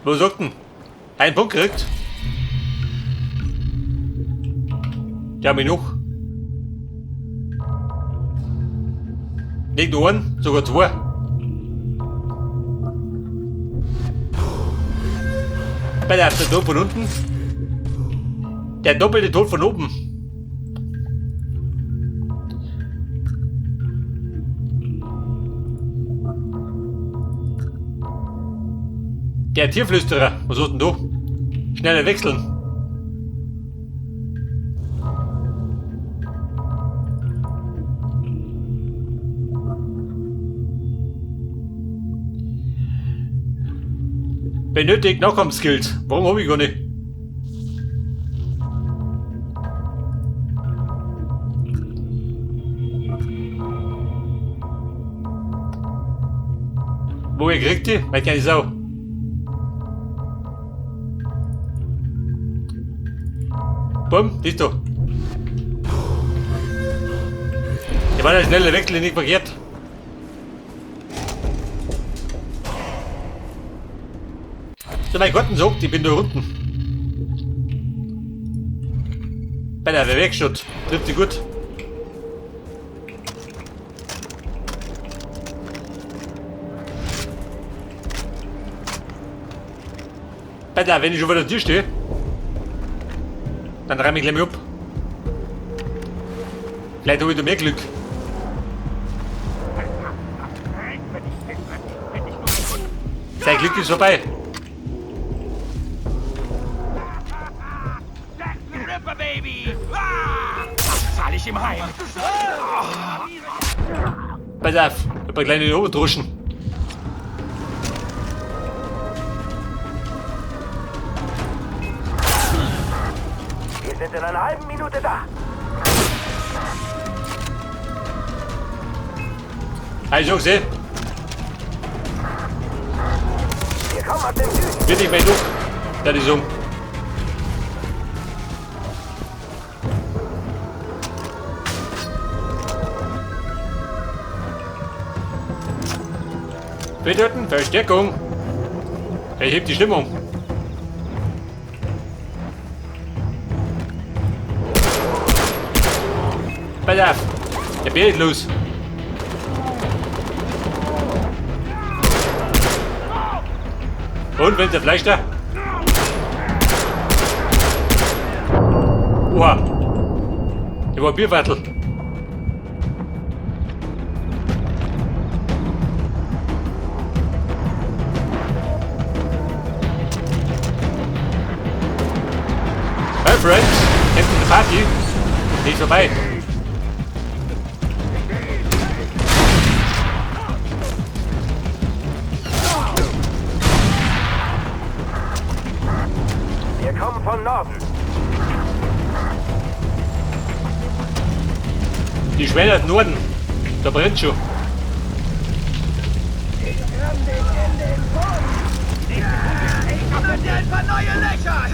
Wo sagt denn? Ein Punkt gekriegt. Der mich noch. Nicht nur einen, sogar zwei. Bei der Tod von unten. Der doppelte Tod von oben. Der Tierflüsterer, was hast denn du? Schneller wechseln. Benötigt Nahkampfskills. Warum habe ich gar nicht? Wo ihr kriegt die? Weil keine Sau. Bumm, siehst du. Ich war der schnelle Wechsel nicht verkehrt. So, mein Garten sagt, ich bin da unten. Bei der Werkstatt. Trifft sie gut. Alter, wenn ich schon vor der Tür stehe, dann reim ich gleich mal ab. Vielleicht habe ich da mehr Glück. Sein Glück ist vorbei. Pass auf, ein paar kleine Oberdruschen. Wir sind in einer halben Minute da. Hab ich schon gesehen. Wir kommen aus dem Süden. Wird nicht mehr genug. Da die Summe. Bedeuten Verstärkung. Erhebt die Stimmung. Pass auf. Der Bär ist los. Und wenn der Fleisch da? Oha. Der war ein Bierwattel. Hey Friends, kennt ihr die Party? Nicht vorbei. Wir kommen von Norden. Die Schwelle hat Norden. Da brennt schon. Ich dir ein paar neue Löcher!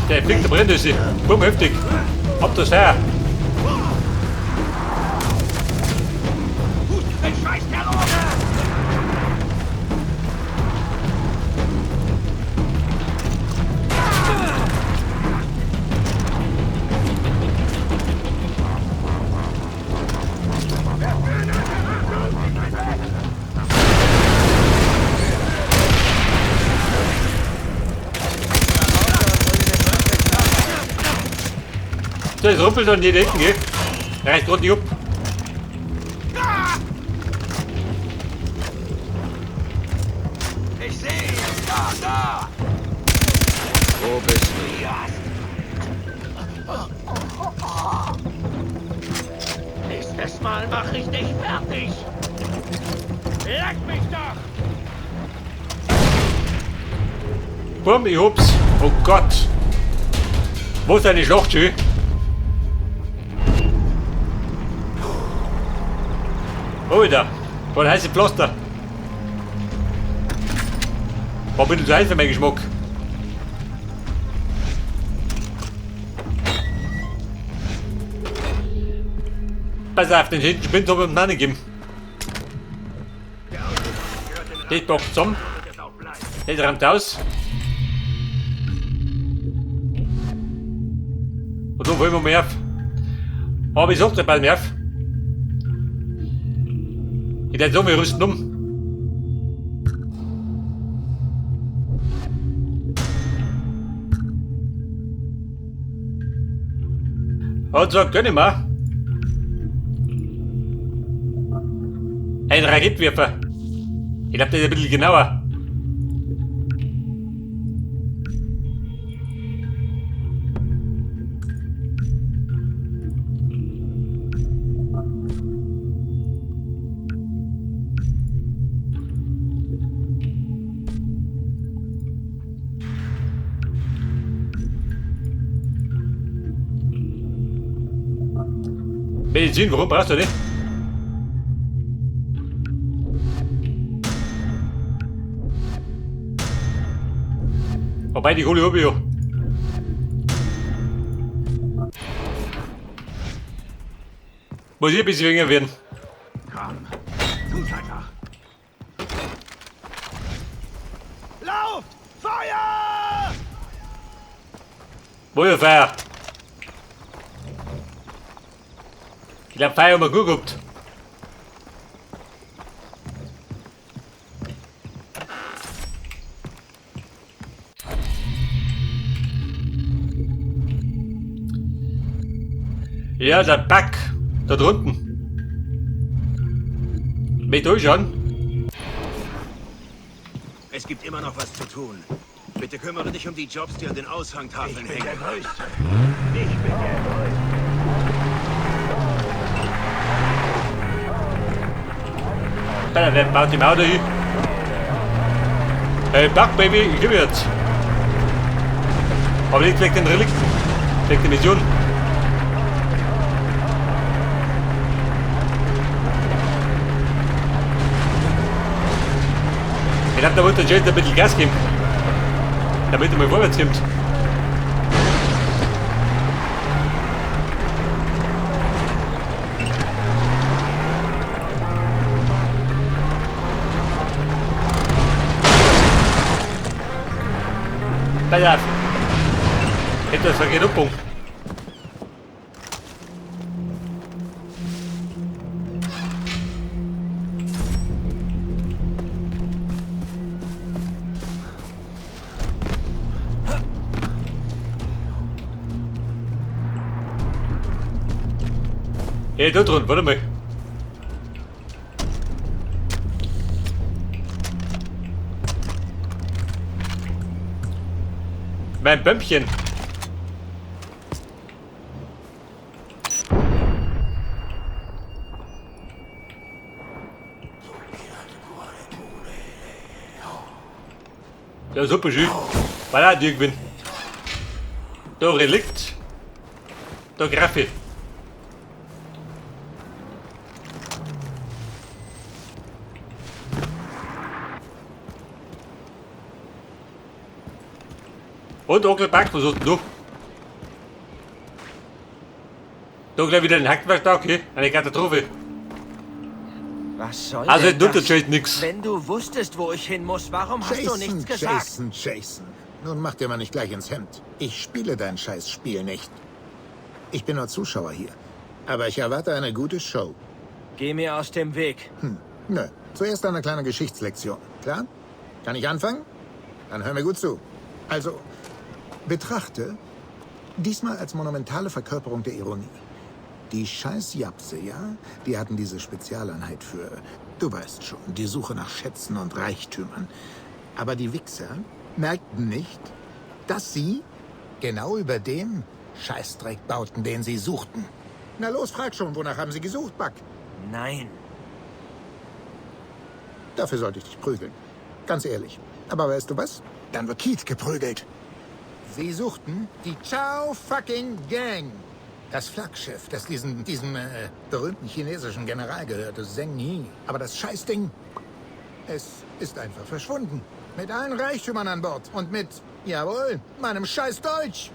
Der fliegt, der brennt ist. Bumm, heftig. Ab das her. Den Scheißkerl um! So, es ruppelt an jede Ecke, gell? Reißt ordentlich ab. Ich sehe ihn! Da, da! Wo bist du? Nächstes Mal mache ich dich fertig! Leck mich doch! Bumm, ich hab's. Oh Gott. Wo ist deine Schlacht, schön? Oh, da. Voll heiße Pflaster. War ein bisschen zu heiß für meinen Geschmack. Pass auf, den hinten Spind habe ich ihm nicht gegeben. Das packt zusammen. Das rammt aus. Und da wollen wir mehr auf. Aber ich sag dir bald mehr auf. Ich werde so, wir rüsten um. Hat sagt gar nicht mehr. Ein Raketenwerfer. Ich glaube, der ist ein bisschen genauer. Medizin, warum brauchst du nicht? Wobei, die Kohle habe ich ja. Muss ich ein bisschen weniger werden. Komm, tu's einfach. Lauft! Feuer! Wo ist Feuer? Ich glaube, Feuer haben wir gut gehabt. Ja, der Back da drunten. Mit durchschauen. Es gibt immer noch was zu tun. Bitte kümmere dich um die Jobs, die an den Aushangtafeln Ich bin der hängen. Größte. Ich bin der Größte. Wer baut die Mauer da hin? Hey, Buck, Baby, ich gebe jetzt. Aber nicht wegen den Relikten. Wegen der Mission. Ich glaube, da wollte der Jason ein bisschen Gas geben. Damit er mal vorwärts kommt. Pass auf. Etwas vergeht. Hey, da drunten, warte mal. Mein Bömmchen. Ja, super schön. Voilà, die gewinnt. Da Relikt. Da Graffe. Und Onkel Buck, was hast denn du? Da gleich wieder den Hackwerk da, okay. Eine Katastrophe. Was soll Also, denn tut das? der nix. Wenn du wusstest, wo ich hin muss, warum hast du Jason, nichts gesagt? Jason, Jason. Nun mach dir mal nicht gleich ins Hemd. Ich spiele dein Scheißspiel nicht. Ich bin nur Zuschauer hier. Aber ich erwarte eine gute Show. Geh mir aus dem Weg. Nö, zuerst eine kleine Geschichtslektion. Klar? Kann ich anfangen? Dann hör mir gut zu. Also, betrachte diesmal als monumentale Verkörperung der Ironie. Die scheiß Japse, ja? Die hatten diese Spezialeinheit für, du weißt schon, die Suche nach Schätzen und Reichtümern. Aber die Wichser merkten nicht, dass sie genau über dem Scheißdreck bauten, den sie suchten. Na los, frag schon, wonach haben sie gesucht, Buck? Nein. Dafür sollte ich dich prügeln. Ganz ehrlich. Aber weißt du was? Dann wird Keith geprügelt. Sie suchten die Chow fucking Gang. Das Flaggschiff, das diesem berühmten chinesischen General gehörte, Zheng Yi. Aber das Scheißding Es ist einfach verschwunden. Mit allen Reichtümern an Bord und mit, jawohl, meinem scheiß Dolch.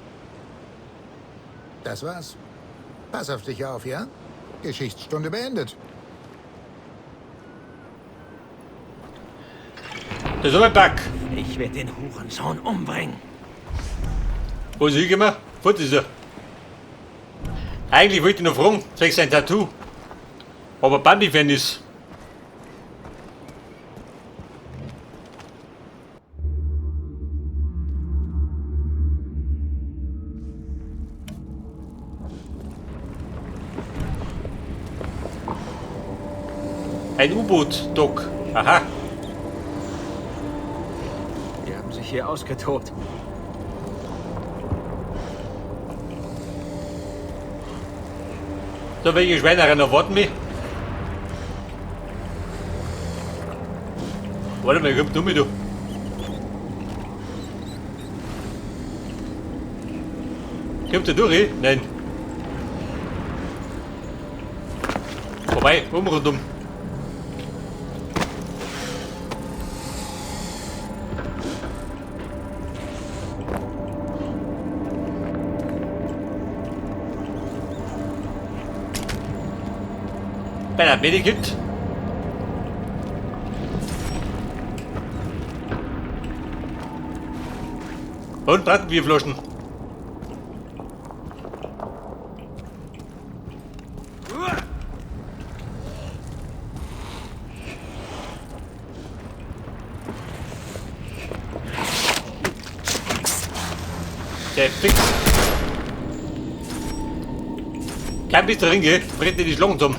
Das war's. Pass auf dich auf, ja? Geschichtsstunde beendet. Das ist aber Bug. Ich werde den Hurensohn umbringen. Wo ist er hingekommen? Fort ist er. Eigentlich wollte ich noch fragen, zwecks sein Tattoo. Ob er Bambi-Fan ist. Ein U-Boot-Dock. Aha. Die haben sich hier ausgetobt. So, welche Schweinereien erwarten mich? Warte mal, kommt du mit, du. Kommt der durch? Nein. Vorbei, um rundum. Bei der Medikit. Und Brattenbierflaschen. Der fix. Kein bisschen drin, gell? Brennt dir die Schlangen zusammen.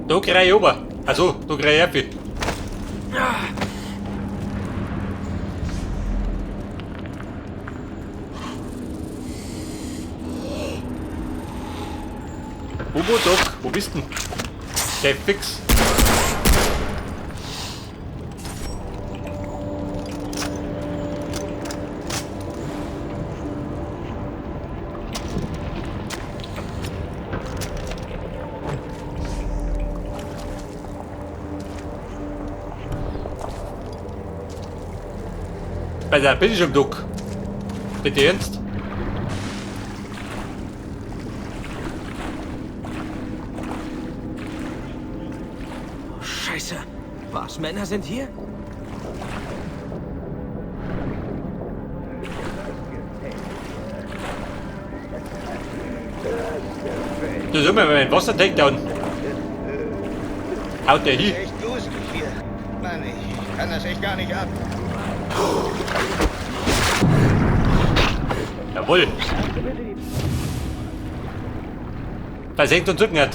Da krieg ich runter. Also, da krieg ich ab. U-Boot-Dock, wo bist denn? Der fix. Bei der bin ich im Dock. Bitte ernst? Scheiße. Was, Männer sind hier? Da sind wir beim Wasser-Takedown. Haut der hin? Echt gruselig hier. Mann, ich kann das echt gar nicht ab. Jawohl. Versenkt und Rücken hat.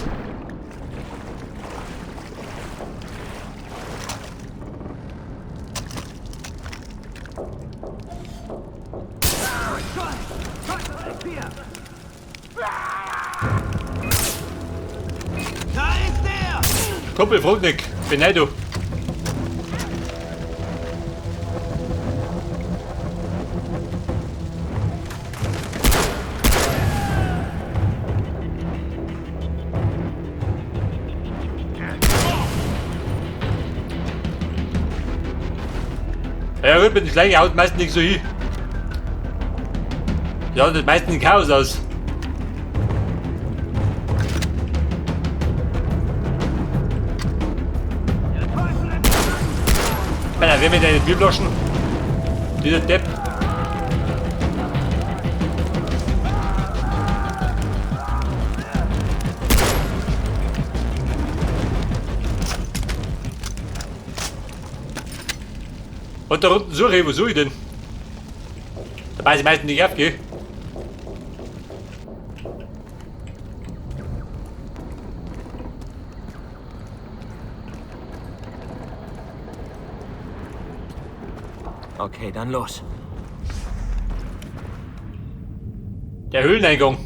Da ist der! Kumpel, frag nicht. Bin du. Ja gut, mit den Schlägen haut meistens nicht so hin. Ja, das meistens ein Chaos aus. Alter, wer mit deinen Bierflaschen? Dieser Depp. Und da unten suche ich, wo suche ich denn? Da weiß ich meistens nicht auf, gell? Okay, dann los. Der Höhleneingang.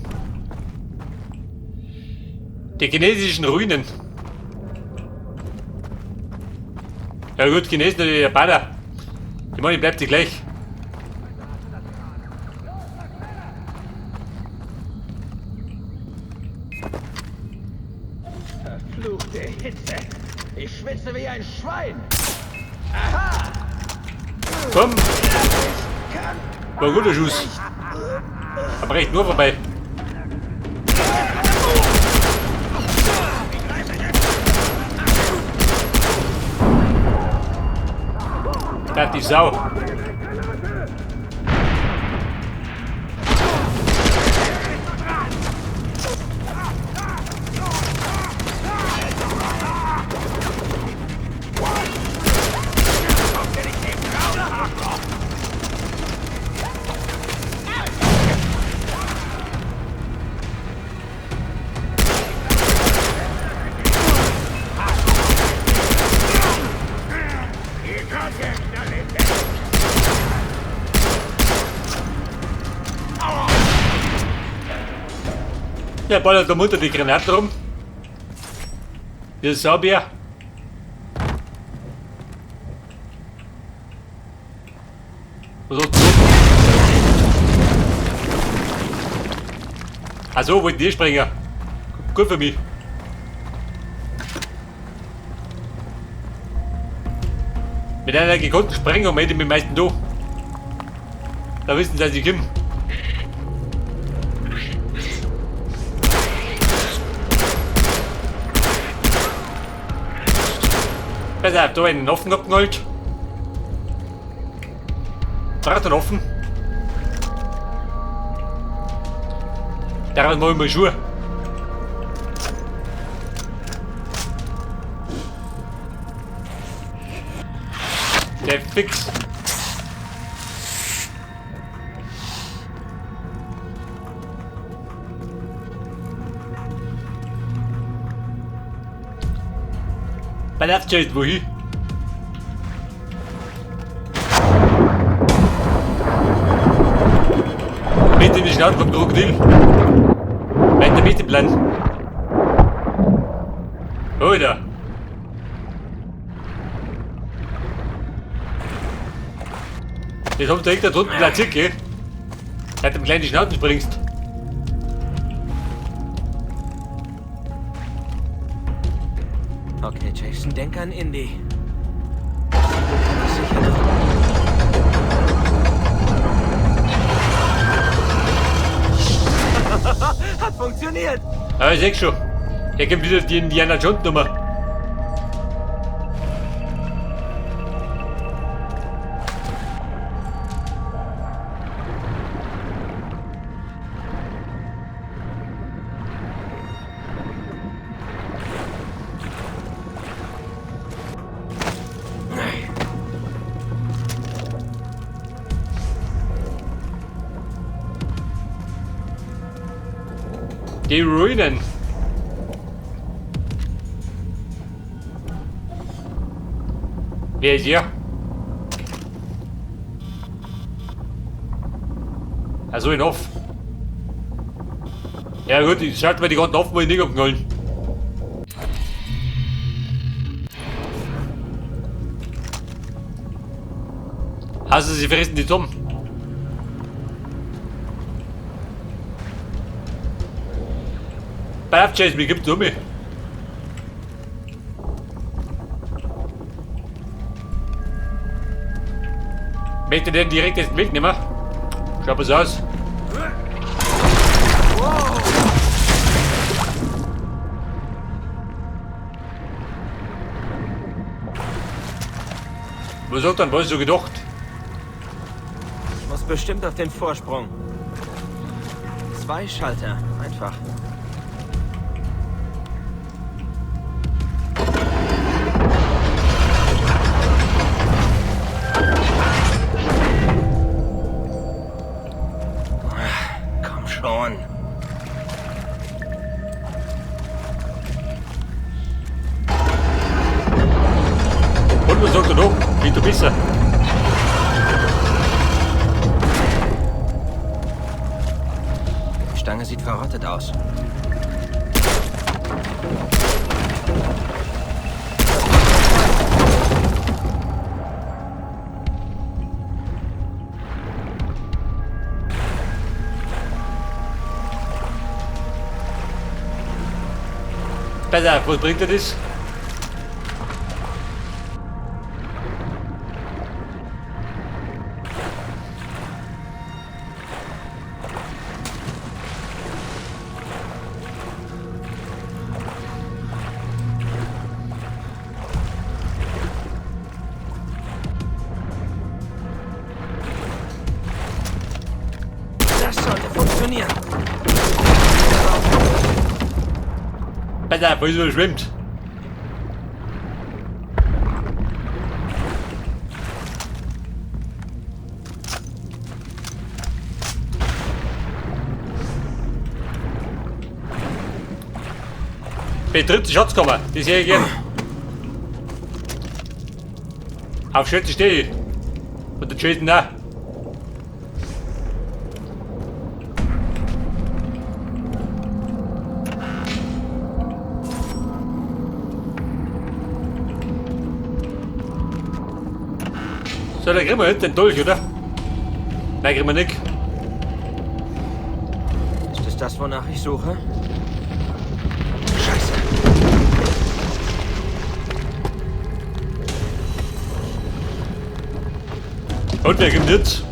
Die chinesischen Ruinen. Ja gut, Chinesen oder Japaner. Die Money bleibt die gleich. Verfluchte Hitze. Ich schwitze wie ein Schwein. Aha! Komm! War ein guter Schuss. Aber recht nur vorbei. Da die Sau. Der ballert da munter die Granaten rum. Der Saubär. Was hast du? Achso, wollten die springen. Gut für mich. Mit einer gekonnten Sprengung melde ich mich meisten da. Da wissen sie, dass ich komme. Pass auf, da einen offen abgeknallt. Drei offen. Daraus mache ich mal Schuhe. Der fix. Auf, Jason, wohin? Mit in die Schnauze vom Krokodil. Weiter mit dem Plan. Alter. Jetzt haben direkt da drunten platziert, gell? Seit dem kleinen Schnauzen springst. Okay, Jason, denk an Indy. Das sicher noch. Hat funktioniert! Ja, ich seh schon. Hier kommt wieder die Indiana Jones Nummer. Die Ruinen. Wer ist hier? Also in off. Ja gut, ich schalte mir die ganzen offen, mal nicht abknallen. Also sie fressen die zusammen. Pass auf, Jason, mir gibt's um mich. Möchte den direkt jetzt wegnehmen? Schaut was aus. Was hat dann was so gedacht? Ich muss bestimmt auf den Vorsprung. 2 Schalter, einfach. Komm schon. Und was sagt er noch? Wie du bist. Die Stange sieht verrottet aus. Pass auf, was bringt dir das? Das sollte funktionieren. Pass auf, wo ist überschwemmt? Betritt die Schatzkammer, die sehe ich gern. Auf Schätze stehe ich. Und der Jason auch. So, da kriegen wir jetzt den Dolch, oder? Nein, kriegen wir nicht. Ist es das, wonach ich suche? Scheiße. Und wer gibt jetzt?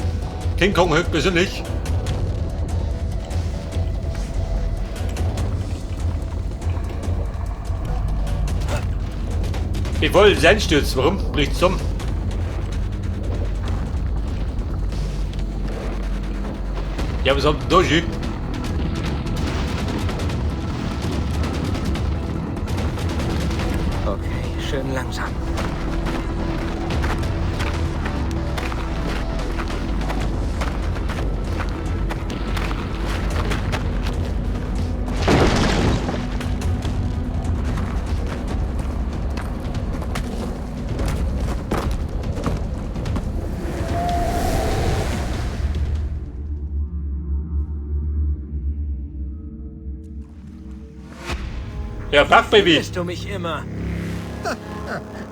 King Kong höchstpersönlich. Bevor es einstürzt, warum? Bricht zusammen. Ja, was hat denn da schon? Okay, schön langsam. Ja, pack, Baby. Bist du mich immer?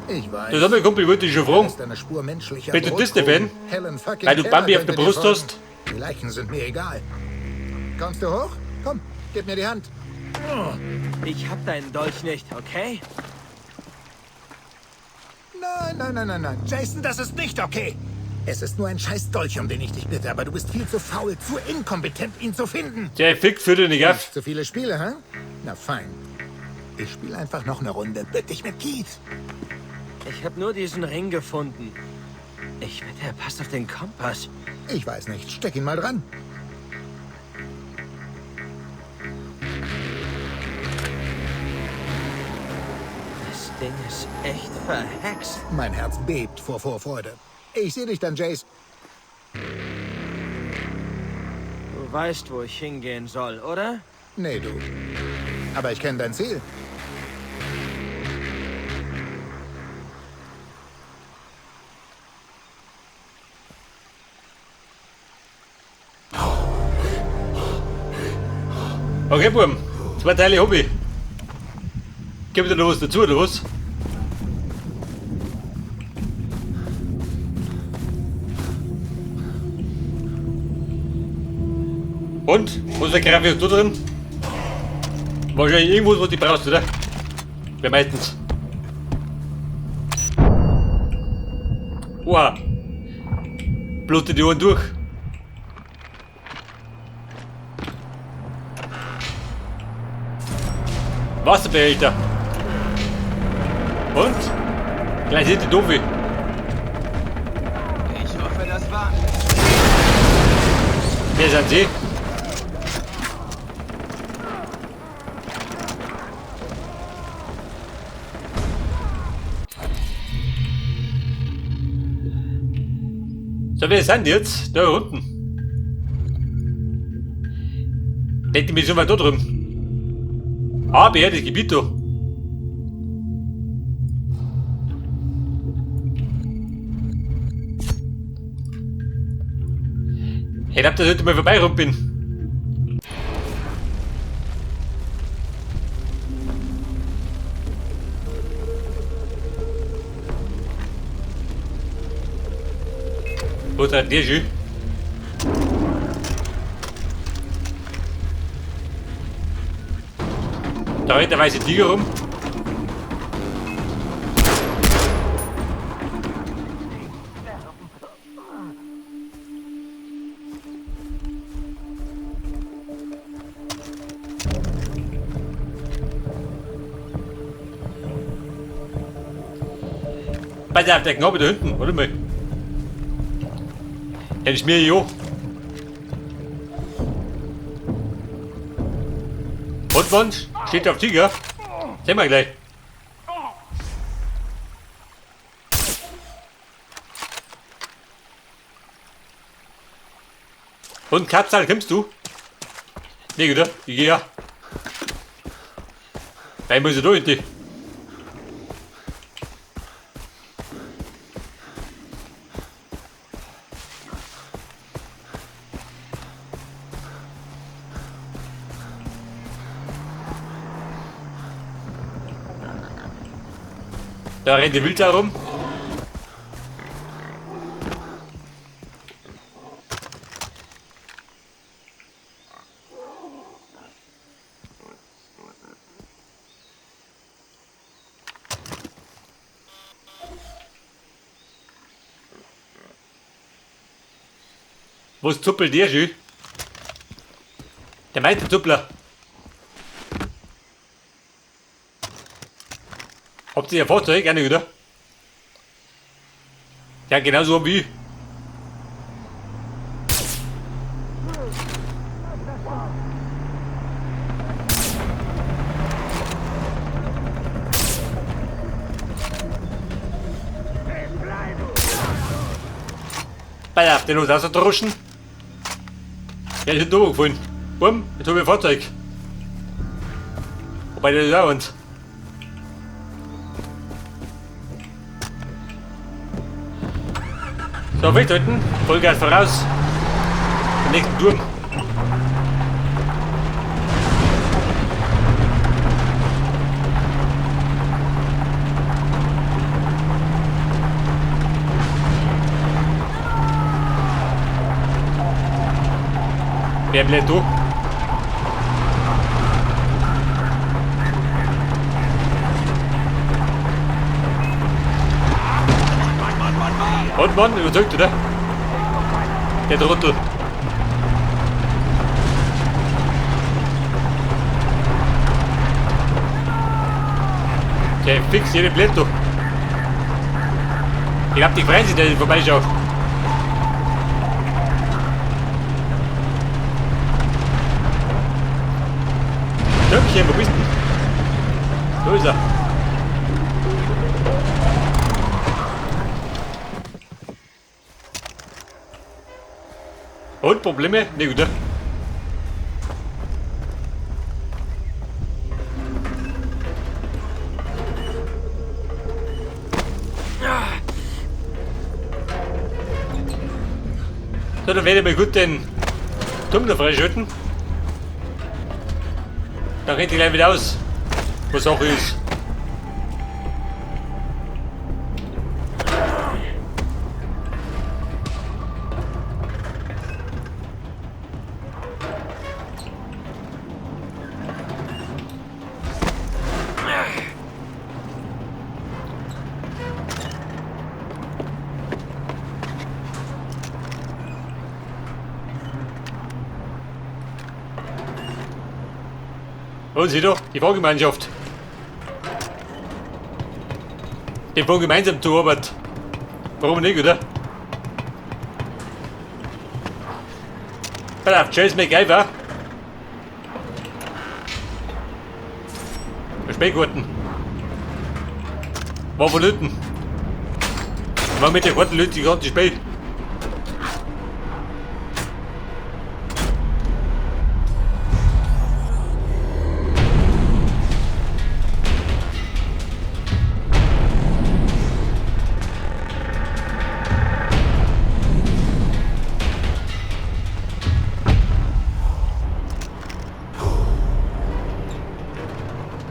Ich weiß. Das andere Kumpel wollte ich schon fragen. Ist eine Spur menschlicher Bist du Disney-Fan? Helen fucking Weil du Keller Bambi auf der könnte dir Brust folgen. hast? Die Leichen sind mir egal. Kommst du hoch? Komm, gib mir die Hand. Ich hab deinen Dolch nicht, okay? Nein, nein, nein, nein, nein. Jason, das ist nicht okay. Es ist nur ein scheiß Dolch, um den ich dich bitte, aber du bist viel zu faul, zu inkompetent, ihn zu finden. Der Fick führt dich nicht auf. Zu viele Spiele, hä? Na fein. Ich spiele einfach noch eine Runde. Bitte dich mit Keith. Ich hab nur diesen Ring gefunden. Ich wette, er passt auf den Kompass. Ich weiß nicht. Steck ihn mal dran. Das Ding ist echt verhext. Mein Herz bebt vor Vorfreude. Ich sehe dich dann, Jace. Du weißt, wo ich hingehen soll, oder? Nee, du. Aber ich kenne dein Ziel. Okay, Buben. 2 Teile hab ich. Gib dir noch was dazu, oder was? Und? Wo ist der Grafiker da drin? Wahrscheinlich irgendwo, was du brauchst, oder? Wer meistens. Oha. Blutet die Ohren durch. Wasserbehälter. Und? Gleich sind die Doofe. Ich hoffe, das war. Wer sind sie? So, wer sind die jetzt? Da unten. Denkt die Mission war da drüben. Ah, beheertes Gebiet da. Ich glaub, dass ich heute mal vorbei rum bin. Wo treibt der schon? Da rennt der weiße Tiger rum. Pass auf, der Knabe da hinten, warte mal. Den schmier ich an. Und wann steht auf Tiger? Sehen wir gleich. Und Kapsal, kommst du? Nee, oder? Ich geh ja. Nein, muss ich da hinten. Da rennt die Wildsau rum. Was zuppelt der schon? Der meinte Zuppler. Habt ihr ein Fahrzeug? Auch nicht, oder? Ja, genauso wie ich. Pass auf, den muss rausdruschen. Der ist hinten gefallen. Bumm, jetzt hab ich ein Fahrzeug. Wobei, das ist auch eins. So, festhalten, Vollgas voraus. Den nächsten Turm. Wer bleibt da? Und Mann, überzeugt, oder? Der Trottel. Der fix jede Blätter. Ich glaub, die freuen sich, dass ich vorbeischaue. Türmchen, wo bist du? Da ist er. Und Probleme? Ne, gut. So, dann werde ich mal gut den Turm da freischalten. Dann rennt die gleich wieder aus, was auch ist. Und sieh doch, die Fahrgemeinschaft. Die fahren gemeinsam zur Arbeit. Warum nicht, oder? Pass auf, Chase MacGyver. Spähkarten. War von Lütten. War mit der Karten Lütten die ganze Spiel.